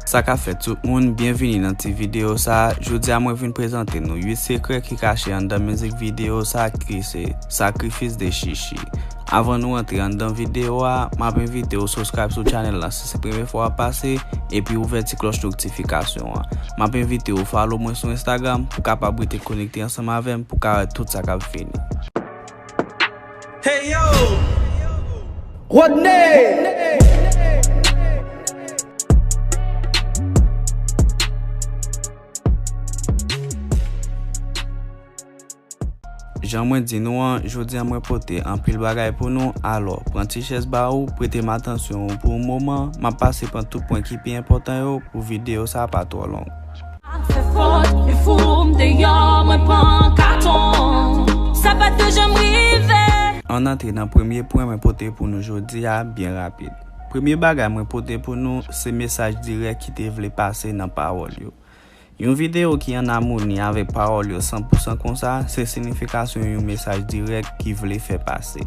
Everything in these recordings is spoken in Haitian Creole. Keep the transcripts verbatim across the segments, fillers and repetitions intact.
Sa k ap fèt tout moun, byenvini nan ti videyo sa a. Jodi a mwen vin prezante nou uit sekrè ki kache anndan mizik videyo sa a ki se Sacrifice de Chichi. Avan nou antre anndan videyo a, m ap envite w subscribe sou channel la si se premye fwa w ap pase, epi ouvè ti klòch notifikasyon an. M ap envite w follow mwen sou Instagram pou w kapab rete konekte ansanm avè m pou w ka wè tout sa k ap vini. Hey yo! Rodney! Jan mwen di nou an, jodi a mwen pote anpil bagay pou nou, alò, pran ti chèz ba ou, prete m atansyon ou pou yon moman, m ap pase pran tout pwen ki pi enpòtan yo pou videyo sa a pa twò long. Fè fòt, e fou m deyò, mwen pran katon. Sa pa t janm rive. Ann antre nan premye pwen mwen pote pou nou jodi a byen rapid. Premye bagay mwen pote pou nou, se mesaj dirèk ki te vle pase nan pawòl yo. Yon videyo ki ann amoni avèk pawòl yo san pou san konsa, se siyifikasyon yon mesaj dirèk ki vle fè pase.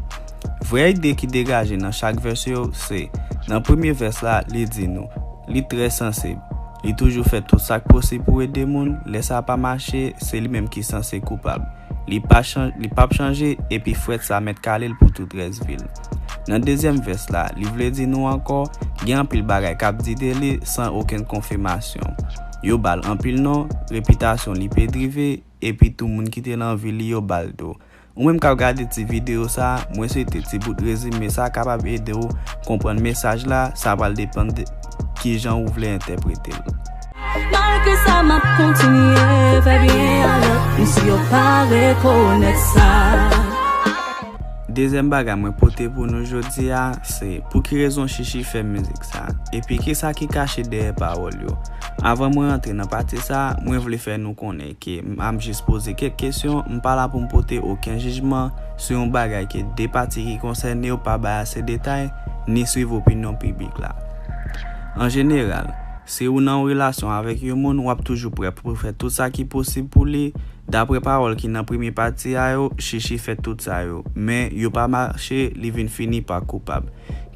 Vrè ide ki degaje nan chak vès yo, se, nan premye vès la, li di nou, li trè sansib. Li toujou fè tout sa k posib pou ede moun, lè sa pa mache, se li menm ki sanse koupab. Li pa chan-, li p ap chanje, epi frèt sa mèt kale l pou tout rès vi l. Nan dezyèm vès la, li vle di nou ankò, gen anpil bagay k ap di de li san okenn konfimasyon. Yo ba l anpil non, repitasyon li pe drive, epi tou moun ki te nan vi li yo ba l do. Ou menm k ap gade ti videyo sa a, mwen swete ti bout rezime sa a kapab ede w konprann mesaj la, sa pral depann de kijan ou vle entèprete l. Malgre sa, m ap kontinye fè byen a lòt, menm si yo pa rekonèt sa. Dezyèm bagay mwen pote pou nou jodi a, se pou ki rezon Chichi fè mizik sa, epi kisa ki kache dèyè pawòl yo. Avan mwen rantre nan pati sa, mwen vle fè nou konnen ke m ap jis poze kèk kesyon, m pa la pou m pote okenn jijman sou yon bagay ke de pati ki konsène yo pa bay ase detay, ni swiv opinyon piblik la. An jeneral, si ou nan yon relasyon avèk yon moun, w ap toujou prè pou fè tout sa ki posib pou li. Daprè pawòl ki nan premye pati a yo, Chichi fè tout sa yo, men yo pa mache, li vin fini pa koupab.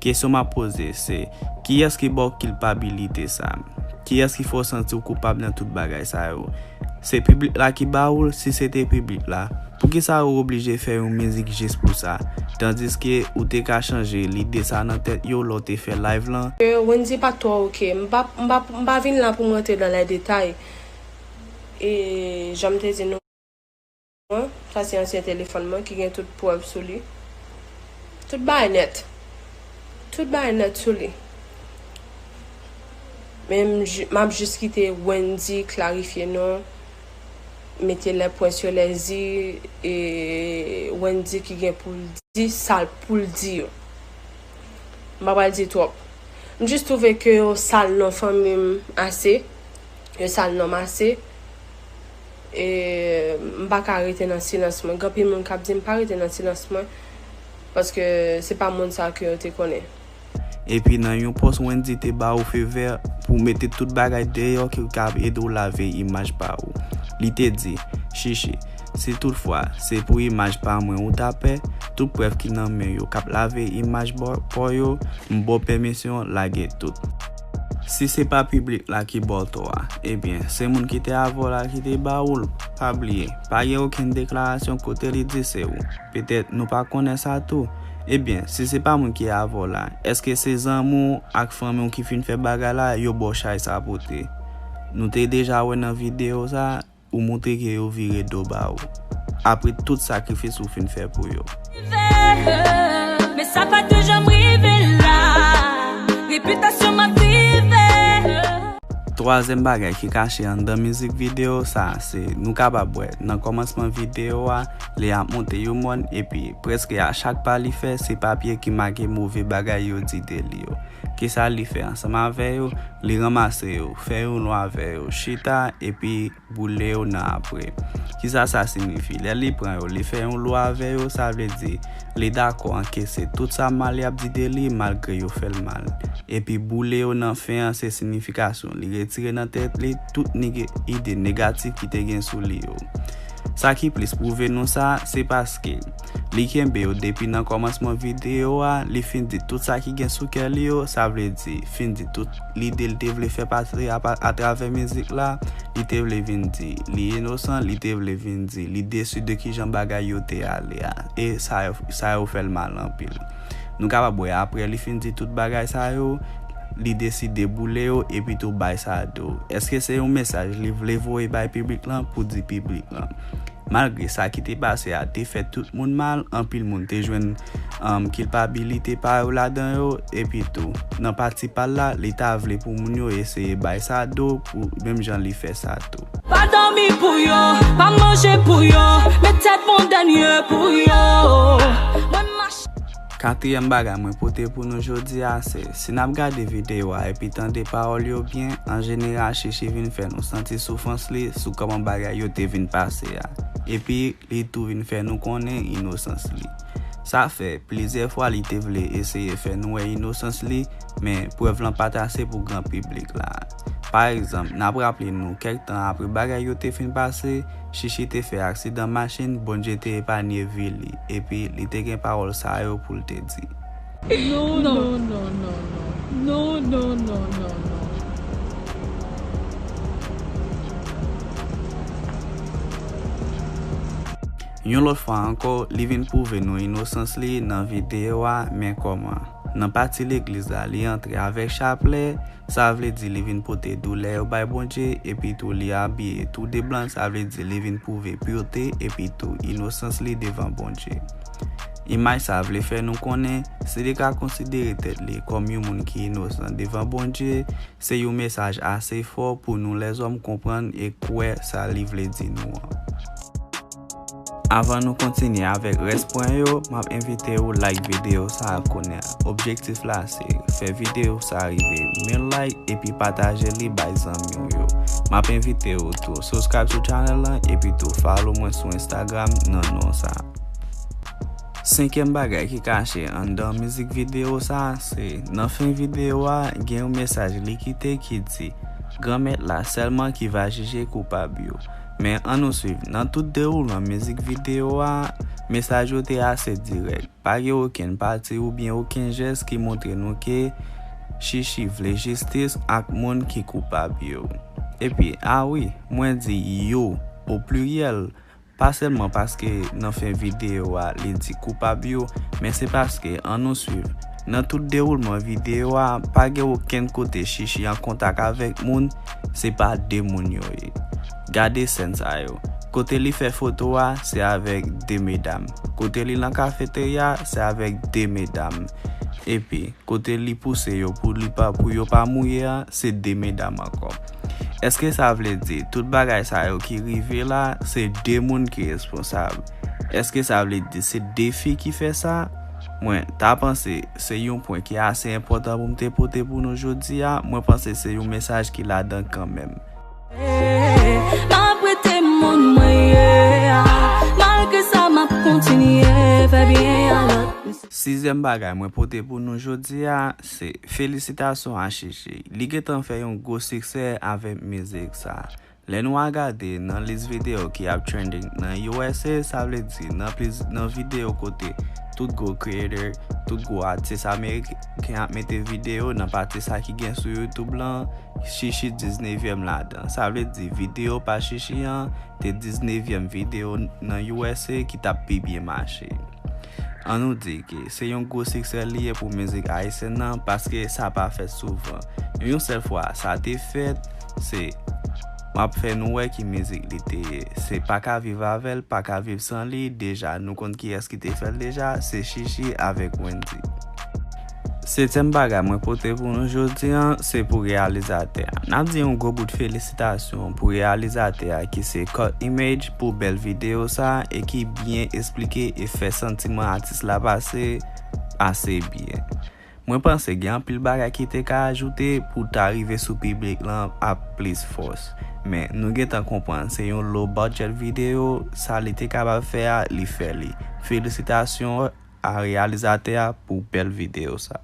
Kesyon m ap poze se, kiyès ki ba w kilpabilite sa? Kiyès ki fè w santi w koupab nan tout bagay sa yo? Se piblik la ki ba ou l? Si se te piblik la, poukisa ou oblije fè yon mizik jis pou sa? Tandiske ou te ka chanje lide sa nan tèt yo lè w te fè live lan. Ke Wendy pa t twò oke. M pa, m pa, m pa vin la pou m rantre nan lè detay. E jan m te di nou an, sa se ansyen telefòn mwen ki gen tout prèv sou li. Tout bagay nèt. Tout bagay nèt sou li. Men m ji-, m ap jis kite Wendy klarifye non, mete les points sur les i, e Wendy ki gen pou l di sa l pou l di yo. M pa pral di twòp. M jis twouve ke yo sal non fanmi m ase. Yo sal non m ase. E m pa ka rete nan silans mwen. Gen anpil moun k ap di m pa rete nan silans mwen. Paske se pa moun sa ke yo te konnen. Epi nan yon pòs Wendy te ba ou fevè pou w mete tout bagay deyò ki ka ede w lave imaj pa ou. Li te di, Chichi, si toutfwa se pou imaj pa mwen ou ta pè, tout prèv ki nan men yo k ap lave imaj pa w yo, m ba w pèmisyon lage tout. Si se pa piblik la ki ba w tò a, ebyen, se moun ki te avè w la ki te ba ou l. Pa bliye, pa gen okenn deklarasyon kote li di se ou. Petèt nou pa konnen sa tou. Ebyen, si se pa moun ki avè w la, èske se zanmi w ak fanmi w ki fin fè bagay la, yo ba w chay sa pote? Nou te deja wè nan videyo sa, ou montre ke yo vire do ba ou. Apre tout sakrifis ou fin fè pou yo. Men sa pa t janm rive la. Repitasyon m ap vive. Twazyèm bagay ki kache anndan mizik videyo sa, se nou kapab wè nan kòmansman videyo a, li ap monte yon mòn, epi prèske a chak pa li fè, se papye ki make move bagay yo di de li yo. Kisa li fè ansanm avè yo? Li ranmase yo, fè yon lo avè yo, chita, epi boule yo nan apre. Kisa sa siyifi? Lè li pran yo, li fè yon lo avè yo, sa vle di, li dakò ankese tout sa mal y ap di de li, malgre yo fè l mal. Epi boule yo nan fen an, se siyifikasyon li retire nan tèt li tout nege-, ide negatif ki te gen sou li yo. Sa ki plis pwouve nou sa, se paske li kenbe yo depi nan kòmansman videyo a, li fin di tout sa ki gen sou kè li yo, sa vle di, fin di tout lide l te vle fè pase apa-, atravè mizik la, li te vle vin di li inosan, li te vle vin di li desi de kijan bagay yo te ale a. E sa yo, sa yo fè l mal anpil. Nou kapab wè apre li fin di tout bagay sa yo, li deside boule yo epi tou bay sa do. Èske se yon mesaj li vle voye bay piblik lan pou di piblik lan? Malgre sa ki te pase a te fè tout moun mal, anpil moun te jwenn, um, kilpabilite pa yo ladan yo, epi tou, nan pati pa l la, li ta vle pou moun yo eseye bay sa do pou menm jan li fè sa tou. Pa dòmi pou yo, pa manje pou yo, met tèt mondèn ye pou yo. Mwen mache. Katriyèm bagay mwen pote pou nou jodi a se, si n ap gade videyo a epi tande pawòl yo byen, an jeneral Chichi vin fè nou santi soufrans li sou kòman bagay yo te vin pase a. Epi li tou vin fè nou konnen inosans li. Sa fè plizyè fwa li te vle eseye fè nou wè inosans li, men prèv lan pa t ase pou gran piblik la. Pa egzanp, n ap raple nou kèk tan apre bagay yo te fin pase, Chichi te fè aksidan machin, Bondye te epanye vi li, epi li te gen pawòl sa yo pou l te di. Non, non, non, non, non. Non, non, non, non, non. Yon lòt fwa ankò, li vin pwouve nou inosans li nan videyo a, men kòman? Nan pati legliz la, li antre avèk chaplè, sa vle di li vin pote doulè yo bay Bondye, epi tou li abiye tou de blan, sa vle di li vin pwouve purte, epi tou inosans li devan Bondye. Imaj sa vle fè nou konnen, si li ka konsidere tèt li kòm yon moun ki inosan devan Bondye, se yon mesaj ase fò pou nou lèzòm konprann e kwè sa li vle di nou an. Avan nou kontinye avèk rès pwen yo, m ap envite w like videyo sa a kounye a. Objektif la se fè videyo sa a rive mil like epi pataje li bay zanmi w yo. M ap envite w tou subscribe sou channel lan epi tou follow mwen sou Instagram nan non sa a. Senkyèm bagay ki kache anndan mizik videyo sa a se, nan fen videyo a, gen yon mesaj li kite ki di, Granmèt la sèlman ki va jije koupab yo. Men ann nou swiv, nan tout dewoulman mizik videyo a, mesaj yo te ase dirèk. Pa gen okenn pati oubyen okenn jès ki montre nou ke Chichi vle jistis ak moun ki koupab yo. Epi, a wi, mwen di yo, o pliryèl, pa sèlman paske nan fen videyo a li di koupab yo, men se paske, ann nou swiv, nan tout dewoulman videyo a, pa gen okenn kote Chichi an kontak avèk moun, se pa de moun yo ye. Gade sèn sa yo. Kote li fè foto a, se avèk de medam. Kote li nan kafeterya, se avèk de medam. Epi, kote li pouse yo pou li pa, pou yo pa mouye a, se de medam ankò. Èske sa vle di tout bagay sa yo ki rive la, se de moun ki responsab? Èske sa vle di se de fi ki fè sa? Mwen ta panse se yon pwen ki ase enpòtan pou m te pote pou nou jodi a. Mwen panse se yon mesaj ki ladan kanmenm. M ap rete moun mwen ye a. Malgre sa, m ap kontinye fè byen a lòt. Sizyèm bagay mwen pote pou nou jodi a, se felisitasyon a Chichi. Li gentan fè yon gwo siksè avèk mizik sa. Lè nou a gade nan lis videyo ki ap trending nan U S A, sa vle di nan pliz-, nan videyo kote tout gwo creator, tout gwo atis ameriken ap mete videyo nan pati sa ki gen sou YouTube lan, Chichi diznevyèm ladan. Sa vle di videyo pa Chichi an te diznevyèm videyo nan U S A ki t ap pi byen mache. Ann nou di ke se yon gwo siksè li ye pou mizik ayisyèn nan, paske sa pa fèt souvan. Yon sèl fwa sa te fèt, se m ap fè nou wè ki mizik li te ye. Se Pa Ka Viv Avè L, Pa Ka Viv San Li, deja nou konn kiyès ki te fè l deja, se Chichi avèk Wendy. Setyèm bagay mwen pote pou nou jodi a, se pou reyalizatè a. N ap di yon gwo bout felisitasyon pou reyalizatè a ki se Cut Image pou bèl videyo sa e ki byen esplike e fè santiman atis la pase ase byen. Mwen panse gen anpil bagay ki te ka ajoute pou ta rive sou piblik lan ak plis fòs. Men nou gentan konprann se yon low budget videyo, sa li te kapab fè a, li fè li. Felisitasyon a reyalizatè a pou bèl videyo sa.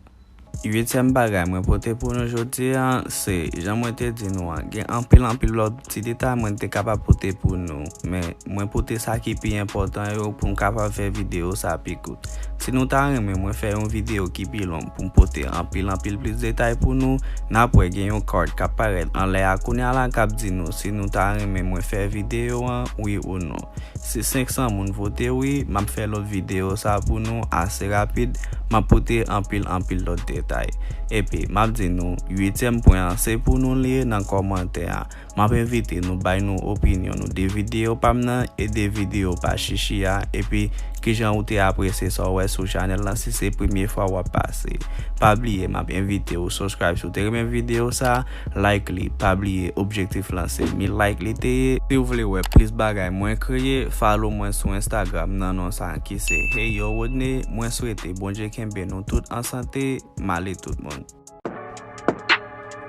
Uityèm bagay mwen pote pou nou jodi a, se, jan mwen te di nou an, gen anpil, anpil lòt ti detay mwen te kapab pote pou nou, men mwen pote sa ki pi enpòtan yo pou m kapab fè videyo sa pi kout. Si nou ta renmen mwen fè yon videyo ki pi long pou m pote anpil, anpil plis detay pou nou, n ap wè gen yon card k ap parèt anlè a kounye a la k ap di nou si nou ta renmen mwen fè videyo an, wi ou non. Si senk san moun vote wi, m ap fè lòt videyo sa pou nou ase rapid. M ap pote anpil, anpil lòt detay. Epi, m ap di nou, uityèm pwen an, se pou nou li ye nan kòmantè a. M ap envite nou bay nou opinyon nou de videyo pa m nan e de videyo pa Chichi a, epi kijan ou te apresye sa w wè sou chanèl lan si se premye fwa w ap pase. Pa bliye, m ap envite w subscribe si w te renmen videyo sa, like li, pa bliye objektif lan se mil like li te ye. Si w vle wè plis bagay mwen kreye, follow mwen sou Instagram nan non sa ki se Hey Yo Rodney. Mwen swete Bondye kenbe nou tout an sante, m ale tout moun.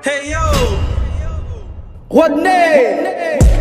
Hey yo! Rodney!